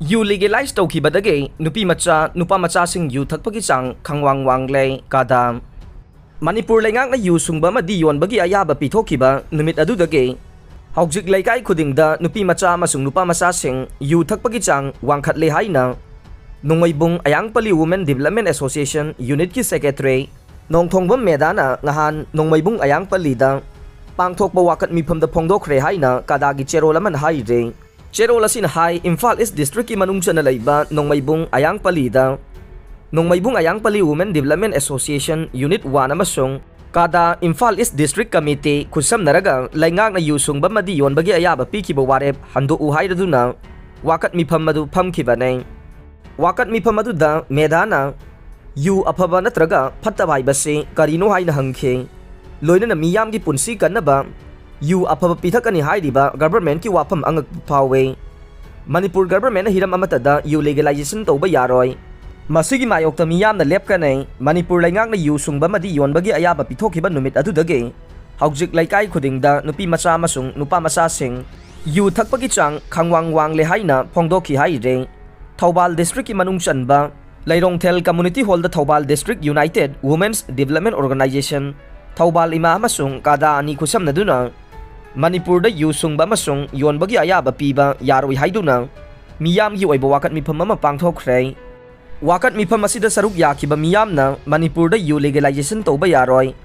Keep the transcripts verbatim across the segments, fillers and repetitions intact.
U legalise ꯇꯧꯈꯤꯕꯗꯒꯤ ꯅꯨꯄꯤ ꯃꯆꯥ, ꯅꯨꯄꯥ ꯃꯆꯥꯁꯤꯡ ꯌꯨ ꯊꯛꯄꯒꯤ ꯆꯥꯡ ꯈꯪꯋꯥꯡ ꯋꯥꯡꯂꯦ꯫ ꯀꯥꯗꯥ꯫ ꯃꯅꯤꯄꯨꯔ ꯂꯩꯉꯥꯛꯅ ꯌꯨ ꯁꯨꯡꯕ ꯑꯃꯗꯤ ꯌꯣꯟꯕꯒꯤ ꯑꯌꯥꯕ ꯄꯤꯊꯣꯛꯈꯤꯕ ꯅꯨꯃꯤꯠ ꯑꯗꯨꯗꯒꯤ ꯍꯧꯖꯤꯛ ꯂꯩꯀꯥꯏ ꯈꯨꯗꯤꯡꯗ ꯅꯨꯄꯤ ꯃꯆꯥ ꯑꯃꯁꯨꯡ ꯅꯨꯄꯥ ꯃꯆꯥꯁꯤꯡ ꯌꯨ ꯊꯛꯄꯒꯤ ꯆꯥꯡ ꯋꯥꯡꯈꯠꯂꯦ ꯍꯥꯏꯅ ꯅꯣꯡꯃꯩꯕꯨꯡ ꯑꯌꯥꯡꯄꯜꯂꯤ Women Development Association ꯌꯨꯅꯤꯠꯀꯤ ꯁꯦꯀ꯭ꯔꯦꯇꯔꯤ ꯅꯣꯡꯊꯣꯡꯕꯝ ꯃꯦꯗꯥꯅ ꯉꯍꯥꯟ ꯅꯣꯡꯃꯩꯕꯨꯡ ꯑꯌꯥꯡꯄꯜꯂꯤꯗ ꯄꯥꯡꯊꯣꯛꯄ ꯋꯥꯀꯠ ꯃꯤꯐꯝꯗ ꯐꯣꯡꯗꯣꯛꯈ꯭ꯔꯦ ꯍꯥꯏꯅ ꯀꯥꯗꯥꯒꯤ ꯆꯦꯔꯣꯜ ꯑꯃꯅ ꯍꯥꯏꯔꯤ꯫ ꯆꯦꯔꯣꯜ ꯑꯁꯤꯅ ꯍꯥꯏ, ꯏꯝꯐꯥꯜ ꯏꯁ ꯗꯤꯁꯇ꯭ꯔꯤꯛꯀꯤ ꯃꯅꯨꯡ ꯆꯟꯅ ꯂꯩꯕ ꯅꯣꯡꯃꯩꯕꯨꯡ ꯑꯌꯥꯡꯄꯜꯂꯤꯗ ꯅꯣꯡꯃꯩꯕꯨꯡ ꯑꯌꯥꯡꯄꯜꯂꯤ Women Development Association unit one ꯑꯃꯁꯨꯡ ꯀꯥꯗꯥ ꯏꯝꯐꯥꯜ ꯏꯁ ꯗꯤꯁꯇ꯭ꯔꯤꯛ ꯀꯃꯤꯇꯤ ꯈꯨꯠꯁꯝꯅꯔꯒ ꯂꯩꯉꯥꯛꯅ ꯌꯨ ꯁꯨꯡꯕ ꯑꯃꯗꯤ ꯌꯣꯟꯕꯒꯤ ꯑꯌꯥꯕ ꯄꯤꯈꯤꯕ ꯋꯥꯔꯦꯞ ꯍꯟꯗꯣꯛꯎ ꯍꯥꯏꯔꯗꯨꯅ ꯋꯥꯀꯠ ꯃꯤꯐꯝ ꯑꯗꯨ ꯐꯝꯈꯤꯕꯅꯤ꯫ ꯋꯥꯀꯠ ꯃꯤꯐꯝ ꯑꯗꯨꯗ ꯃꯦꯗꯥꯅ ꯌꯨ ꯑꯐꯕ ꯅꯠꯇ꯭ꯔꯒ ꯐꯠꯇꯕ ꯍꯥꯏꯕꯁꯤ ꯀꯔꯤꯅꯣ ꯍꯥꯏꯅ ꯍꯪꯈꯤ꯫ ꯂꯣꯏꯅꯅ ꯃꯤꯌꯥꯝꯒꯤ ꯄꯨꯟꯁꯤ ꯀꯟꯅꯕ ꯌꯨ ꯑꯐꯕ ꯄꯤꯊꯛꯀꯅꯤ ꯍꯥꯏꯔꯤꯕ ꯒꯚꯔꯟꯃꯦꯟꯠꯀꯤ ꯋꯥꯐꯝ ꯑꯉꯛꯄ ꯐꯥꯎꯏ꯫ ꯃꯅꯤꯄꯨꯔ ꯒꯚꯔꯟꯃꯦꯟꯠꯅ ꯍꯤꯔꯝ ꯑꯃꯠꯇꯗ ꯌꯨ ꯂꯤꯒꯦꯂꯥꯏꯖꯦꯁꯟ ꯇꯧꯕ ꯌꯥꯔꯣꯏ꯫ ꯃꯁꯤꯒꯤ ꯃꯥꯌꯣꯛꯇ ꯃꯤꯌꯥꯝꯅ ꯂꯦꯞꯀꯅꯤ꯫ ꯃꯅꯤꯄꯨꯔ ꯂꯩꯉꯥꯛꯅ ꯌꯨ ꯁꯨꯡꯕ ꯑꯃꯗꯤ ꯌꯣꯟꯕꯒꯤ ꯑꯌꯥꯕ ꯄꯤꯊꯣꯛꯈꯤꯕ ꯅꯨꯃꯤꯠ ꯑꯗꯨꯗꯒꯤ ꯍꯧꯖꯤꯛ ꯂꯩꯀꯥꯏ ꯈꯨꯗꯤꯡꯗ ꯅꯨꯄꯤ ꯃꯆꯥ ꯑꯃꯁꯨꯡ ꯅꯨꯄꯥ ꯃꯆꯥꯁꯤꯡ ꯌꯨ ꯊꯛꯄꯒꯤ ꯆꯥꯡ ꯈꯪꯋꯥꯡ ꯋꯥꯡꯂꯦ ꯍꯥꯏꯅ ꯐꯣꯡꯗꯣꯛꯈꯤ ꯍꯥꯏꯔꯤ꯫ ꯊꯧꯕꯥꯜ ꯗꯤꯁꯇ꯭ꯔꯤꯛꯀꯤ ꯃꯅꯨꯡ ꯆꯟꯕ ꯂꯩꯔꯣꯡꯊꯦꯜ ꯀꯝꯃꯨꯅꯤꯇꯤ ꯍꯣꯜꯗ Thoubal district united women's development organisation, Thoubal ꯏꯃꯥ ꯑꯃꯁꯨꯡ ꯀꯥꯗꯥ ꯑꯅꯤ ꯈꯨꯠꯁꯝꯅꯗꯨꯅ ꯃꯅꯤꯄꯨꯔꯗ ꯌꯨ ꯁꯨꯡꯕ ꯑꯃꯁꯨꯡ ꯌꯣꯟꯕꯒꯤ ꯑꯌꯥꯕ ꯄꯤꯕ ꯌꯥꯔꯣꯏ ꯍꯥꯏꯗꯨꯅ ꯃꯤꯌꯥꯝꯒꯤ ꯑꯣꯏꯕ ꯋꯥꯀꯠ ꯃꯤꯐꯝ ꯑꯃ ꯄꯥꯡꯊꯣꯛꯈ꯭ꯔꯦ꯫ ꯋꯥꯀꯠ ꯃꯤꯐꯝ ꯑꯁꯤꯗ ꯁꯔꯨꯛ ꯌꯥꯈꯤꯕ ꯃꯤꯌꯥꯝꯅ ꯃꯅꯤꯄꯨꯔꯗ ꯌꯨ ꯂꯤꯒꯦꯂꯥꯏꯖꯦꯁꯟ ꯇꯧꯕ ꯌꯥꯔꯣꯏ,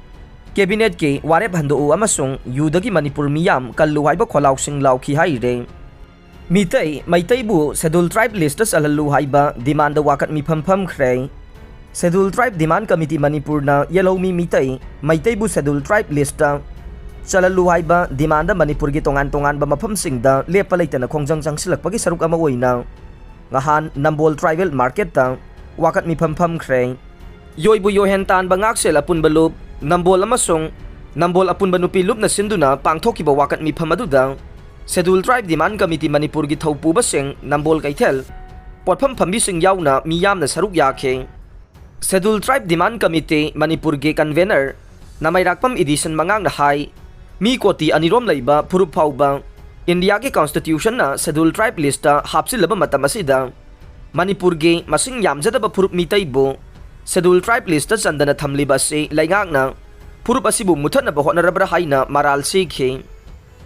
ꯀꯦꯕꯤꯅꯦꯠꯀꯤ ꯋꯥꯔꯦꯞ ꯍꯟꯗꯣꯛꯎ ꯑꯃꯁꯨꯡ ꯌꯨꯗꯒꯤ ꯃꯅꯤꯄꯨꯔ ꯃꯤꯌꯥꯝ ꯀꯜꯂꯨ ꯍꯥꯏꯕ ꯈꯣꯜꯂꯥꯎꯁꯤꯡ ꯂꯥꯎꯈꯤ ꯍꯥꯏꯔꯤ꯫ ꯃꯤꯇꯩ, ꯃꯩꯇꯩꯕꯨ ꯁꯦꯗꯨꯜ ꯇ꯭ꯔꯥꯏꯕ ꯂꯤꯁꯇ ꯆꯜꯍꯜꯂꯨ ꯍꯥꯏꯕ ꯗꯤꯃꯥꯟꯗ ꯋꯥꯀꯠ ꯃꯤꯐꯝ ꯐꯝꯈ꯭ꯔꯦ꯫ ꯁꯦꯗꯨꯜ ꯇ꯭ꯔꯥꯏꯕ ꯗꯤꯃꯥꯟ ꯀꯃꯤꯇꯤ ꯃꯅꯤꯄꯨꯔꯅ ꯌꯦꯜꯍꯧꯃꯤ ꯃꯤꯇꯩ, ꯃꯩꯇꯩꯕꯨ ꯁꯦꯗꯨꯜ ꯇ꯭ꯔꯥꯏꯕ ꯂꯤꯁꯇ ꯆꯜꯍꯜꯂꯨ ꯍꯥꯏꯕ ꯗꯤꯃꯥꯟꯗ ꯃꯅꯤꯄꯨꯔꯒꯤ ꯇꯣꯉꯥꯟ ꯇꯣꯉꯥꯟꯕ ꯃꯐꯝꯁꯤꯡꯗ ꯂꯦꯞꯄ ꯂꯩꯇꯅ ꯈꯣꯡꯖꯪ ꯆꯪꯁꯤꯜꯂꯛꯄꯒꯤ ꯁꯔꯨꯛ ꯑꯃ ꯑꯣꯏꯅ ꯉꯍꯥꯟ ꯅꯝꯕꯣꯜ ꯇ꯭ꯔꯥꯏꯕꯦꯜ ꯃꯥꯔꯀꯦꯠꯇ ꯋꯥꯀꯠ ꯃꯤꯐꯝ ꯐꯝꯈ꯭ꯔꯦ꯫ ꯌꯣꯏꯕꯨ ꯌꯣꯍꯦꯟ ꯇꯥꯟꯕ ꯉꯥꯛꯁꯦꯜ ꯑꯄꯨꯟꯕ ꯂꯨꯞ, ꯅꯝꯕꯣꯜ ꯑꯃꯁꯨꯡ ꯅꯝꯕꯣꯜ ꯑꯄꯨꯟꯕ ꯅꯨꯄꯤ ꯂꯨꯞꯅ ꯁꯤꯟꯗꯨꯅ ꯄꯥꯡꯊꯣꯛꯈꯤꯕ ꯋꯥꯀꯠ ꯃꯤꯐꯝ ꯑꯗꯨꯗ ꯁꯦꯗꯨꯜ ꯇ꯭ꯔꯥꯏꯕ ꯗꯤꯃꯥꯟ ꯀꯃꯤꯇꯤ ꯃꯅꯤꯄꯨꯔꯒꯤ ꯊꯧꯄꯨꯕꯁꯤꯡ, ꯅꯝꯕꯣꯜ ꯀꯩꯊꯦꯜ, ꯄꯣꯠꯐꯝ ꯐꯝꯕꯤꯁꯤꯡ ꯌꯥꯎꯅ ꯃꯤꯌꯥꯝꯅ ꯁꯔꯨꯛ ꯌꯥꯈꯤ꯫ ꯁꯦꯗꯨꯜ ꯇ꯭ꯔꯥꯏꯕ ꯗꯤꯃꯥꯟ ꯀꯃꯤꯇꯤ ꯃꯅꯤꯄꯨꯔꯒꯤ ꯀꯟꯚꯦꯅꯔ ꯅꯃꯩꯔꯥꯛꯄꯝ ꯏꯗꯤꯁꯟ ꯃꯉꯥꯡꯅ ꯍꯥꯏ, ꯃꯤ ꯀꯣꯇꯤ ꯑꯅꯤꯔꯣꯝ ꯂꯩꯕ ꯐꯨꯔꯨꯞ ꯐꯥꯎꯕ ꯏꯟꯗꯤꯌꯥꯒꯤ ꯀꯟꯁꯇꯤꯇ꯭ꯌꯨꯁꯟꯅ ꯁꯦꯗꯨꯜ ꯇ꯭ꯔꯥꯏꯕ ꯂꯤꯁꯇ ꯍꯥꯞꯆꯤꯜꯂꯕ ꯃꯇꯝ ꯑꯁꯤꯗ ꯃꯅꯤꯄꯨꯔꯒꯤ ꯃꯁꯤꯡ ꯌꯥꯝꯖꯗꯕ ꯐꯨꯔꯨꯞ ꯃꯤꯇꯩꯕꯨ ꯁꯦꯗꯨꯜ ꯇ꯭ꯔꯥꯏꯕ ꯂꯤꯁꯇ ꯆꯟꯗꯅ ꯊꯝꯂꯤꯕ ꯑꯁꯤ ꯂꯩꯉꯥꯛꯅ ꯐꯨꯔꯨꯞ ꯑꯁꯤꯕꯨ ꯃꯨꯊꯠꯅꯕ ꯍꯣꯠꯅꯔꯕ꯭ꯔꯥ ꯍꯥꯏꯅ ꯃꯔꯥꯜ ꯁꯤꯈꯤ꯫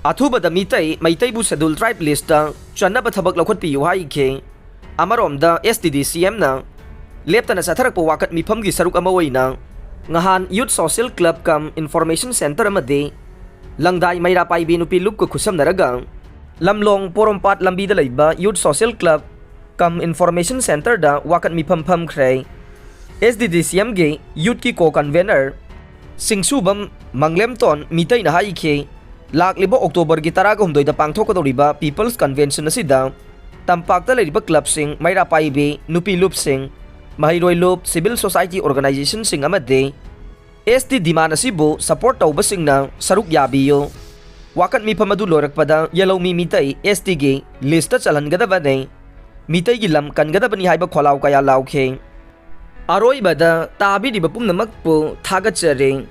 ꯑꯊꯨꯕꯗ ꯃꯤꯇꯩ, ꯃꯩꯇꯩꯕꯨ ꯁꯦꯗꯨꯜ ꯇ꯭ꯔꯥꯏꯕ ꯂꯤꯁꯇ ꯆꯟꯅꯕ ꯊꯕꯛ ꯂꯧꯈꯠꯄꯤꯌꯨ ꯍꯥꯏꯈꯤ꯫ ꯑꯃꯔꯣꯝꯗ ꯑꯦꯁ ꯇꯤ ꯗꯤ ꯁꯤ ꯑꯦꯝꯅ ꯂꯦꯞꯇꯅ ꯆꯠꯊꯔꯛꯄ ꯋꯥꯀꯠ ꯃꯤꯐꯝꯒꯤ ꯁꯔꯨꯛ ꯑꯃ ꯑꯣꯏꯅ ꯉꯍꯥꯟ ꯌꯨꯠ ꯁꯣꯁꯤꯌꯦꯜ ꯀ꯭ꯂꯕ ꯀꯝ ꯏꯟꯐꯣꯔꯃꯦꯁꯟ ꯁꯦꯟꯇꯔ ꯑꯃꯗꯤ ꯂꯪꯗꯥꯏ ꯃꯩꯔꯥ ꯄꯥꯏꯕꯤ ꯅꯨꯄꯤ ꯂꯨꯞꯀ ꯈꯨꯠꯁꯝꯅꯔꯒ ꯂꯝꯂꯣꯡ ꯄꯣꯔꯣꯝꯄꯥꯠ ꯂꯝꯕꯤꯗ ꯂꯩꯕ ꯌꯨꯠ ꯁꯣꯁꯤꯌꯦꯜ ꯀ꯭ꯂꯕ ꯀꯝ ꯏꯟꯐꯣꯔꯃꯦꯁꯟ ꯁꯦꯟꯇꯔꯗ ꯋꯥꯀꯠ ꯃꯤꯐꯝ ꯐꯝꯈ꯭ꯔꯦ꯫ ꯑꯦꯁ ꯗꯤ ꯗꯤ ꯁꯤ ꯑꯦꯝꯒꯤ ꯌꯨꯠꯀꯤ ꯀꯣ ꯀꯟꯚꯦꯅꯔ ꯁꯤꯡꯁꯨꯕꯝ ꯃꯪꯂꯦꯝꯇꯣꯟ ꯃꯤꯇꯩꯅ ꯍꯥꯏꯈꯤ, ꯂꯥꯛꯂꯤꯕ ꯑꯣꯛꯇꯣꯕꯔꯒꯤ ꯇꯔꯥꯒ ꯍꯨꯝꯗꯣꯏꯗ ꯄꯥꯡꯊꯣꯛꯀꯗꯧꯔꯤꯕ ꯄꯤꯄꯜꯁ ꯀꯟꯚꯦꯟꯁꯟ ꯑꯁꯤꯗ ꯇꯝꯄꯥꯛꯇ ꯂꯩꯔꯤꯕ ꯀ꯭ꯂꯕꯁꯤꯡ, ꯃꯩꯔꯥ ꯄꯥꯏꯕꯤ, ꯅꯨꯄꯤ ꯂꯨꯞꯁꯤꯡ, ꯃꯍꯩꯔꯣꯏ ꯂꯨꯞ, ꯁꯤꯚꯤꯜ ꯁꯣꯁꯥꯏꯇꯤ ꯑꯣꯔꯒꯅꯥꯏꯖꯦꯁꯟꯁꯤꯡ ꯑꯃꯗꯤ ꯑꯦꯁ ꯇꯤ ꯗꯤꯃꯥꯟ ꯑꯁꯤꯕꯨ ꯁꯄꯣꯔꯠ ꯇꯧꯕꯁꯤꯡꯅ ꯁꯔꯨꯛ ꯌꯥꯕꯤꯌꯨ꯫ ꯋꯥꯀꯠ ꯃꯤꯐꯝ ꯑꯗꯨ ꯂꯣꯏꯔꯛꯄꯗ ꯌꯦꯜꯍꯧꯃꯤ ꯃꯤꯇꯩ ꯑꯦꯁ ꯇꯤꯒꯤ ꯂꯤꯁꯇ ꯆꯜꯍꯟꯒꯗꯕꯅꯤ, ꯃꯤꯇꯩꯒꯤ ꯂꯝ ꯀꯟꯒꯗꯕꯅꯤ ꯍꯥꯏꯕ ꯈꯣꯜꯂꯥꯎ ꯀꯌꯥ ꯂꯥꯎꯈꯤ꯫ ꯑꯔꯣꯏꯕꯗ ꯇꯥꯕꯤꯔꯤꯕ ꯄꯨꯝꯅꯃꯛꯄꯨ ꯊꯥꯒꯠꯆꯔꯤ꯫